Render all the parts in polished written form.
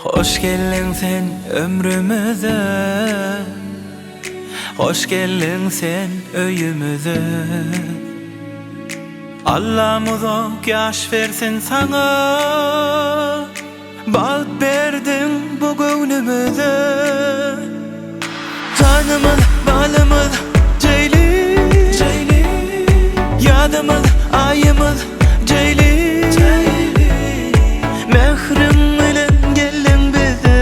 Hoş geldiň sen ömrümize Hoş geldiň sen öýümize Allam uzak ýaş bersin saňa Bagt berdiň bu göwnümize Janymyz, balymyz Jeýlin Ýazymyz, aýymyz Jeýlin Mähriň bilen geldiň bize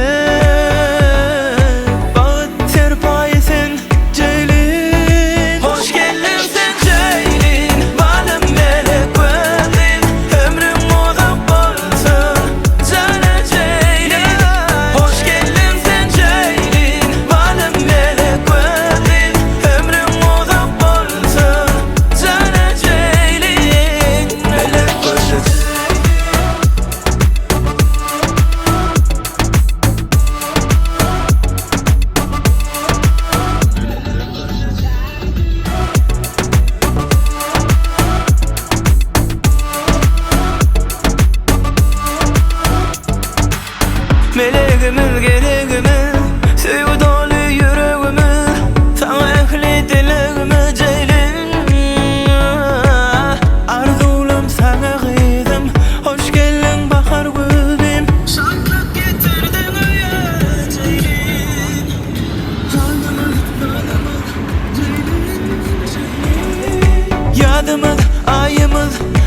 Bagt serpaýy sen Jeýlin Hoş geldiň sen Jeýlin Balym melek gözlim Ömrüň uzak bolsun Jana Jeýlin Hoş geldiň sen Jeýlin Balym melek gözlim Ömrüň uzak bolsun Jana Jeýlin Melek gözli Melegimiz geregimiz Söýgi doly ýüregimiz Saňa ähli dilegimiz Jeýlin Arzuwlam saňa gyzym Hoş geldiň bahar güzüm Şatlyk getirdiň öýe Jeýlin Janymyz balymyz Jeýlin Ýazymyz aýymyz.